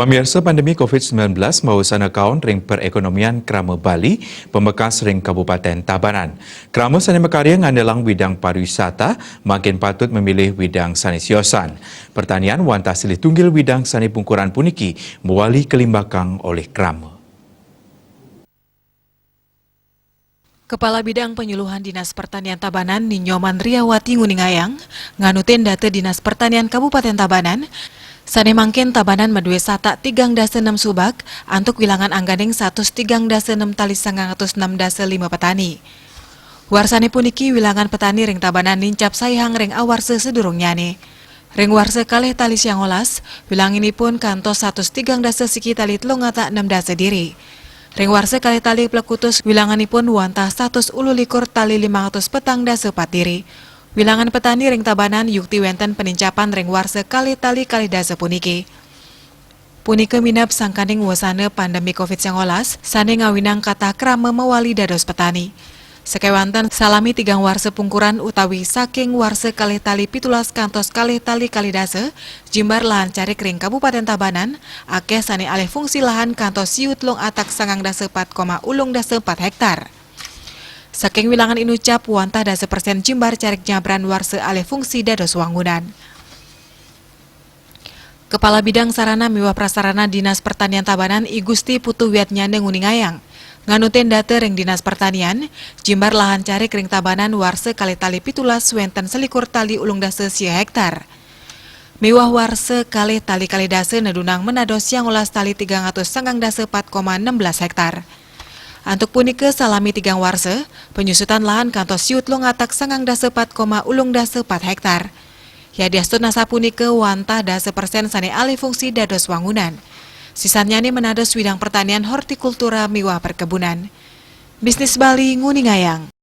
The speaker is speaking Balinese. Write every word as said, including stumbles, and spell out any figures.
Pamirsa, pandemi covid sembilan belas mawasana kaon ring perekonomian krama Bali, pamekas ring Kabupaten Tabanan. Krama sane makarya ngandelang widang pariwisata mangkin patut mamilih widang sane siosan. Pertanian wantah silih tunggil widang sane pungkuran puniki mawali kalimbakang olih krama. Kepala Bidang Penyuluhan Dinas Pertanian Tabanan, Ni Nyoman Riawati nguningayang, nganutin data Dinas Pertanian Kabupaten Tabanan, sane mangkin Tabanan madue satak tigang dasa nem subak, antuk wilangan angganing satus tigang dasa nem tali sangang atus nem dasa lima petani. Warsane puniki wilangan petani ring Tabanan nincap saihang ring awarsa sadurungnyane. Ring warsa kalih tali siangolas, wilanganipun kantos satus tigang dasa siki tali telung atak nem dasa diri. Ring warsa kalih tali plekutus, wilanganipun wantah satus ulu likur tali limang atus petang dasa pat diri. Wilangan petani ring Tabanan yukti wenten panincapan ring warsa kalih tali kalih dasa puniki. Punika minab sangkaning wasana pandemi covid siangolas sane ngawinang katah krama mawali dados petani. Sakewanten salami tigang warsa pungkuran utawi saking warsa kalih tali pitulas kantos kalih tali kalih dasa, jimbar lahan carik ring Kabupaten Tabanan, akeh sane alih fungsi lahan kantos siu telung atak sangang dasa pat koma ulung dasa pat hektar. Saking wilangan inucap, wantah dasa persen jimbar carik nyabran warsa alih fungsi dados wangunan. Kepala Bidang Sarana miwah Prasarana Dinas Pertanian Tabanan, I Gusti Putu Wiatnyana nguningayang, nganutin data ring Dinas Pertanian, jimbar lahan carik ring Tabanan warsa kalih tali pitulas wenten selikur tali ulung dasa sia hektar. Miwah warsa kalih tali kalih dasa nedunang menados siangolas tali tigang atus sangang dasa pat koma nem belas hektar. Antuk punika, salami tigang warsa, panyusutan lahan kantos siu telung atak sangang dasa pat koma ulung dasa pat hektar. Yadiastun asapunika, wantah dasa persen sane alih fungsi dados wangunan. Sisannyane menados widang pertanian, hortikultura miwah perkebunan. Bisnis Bali nguningayang.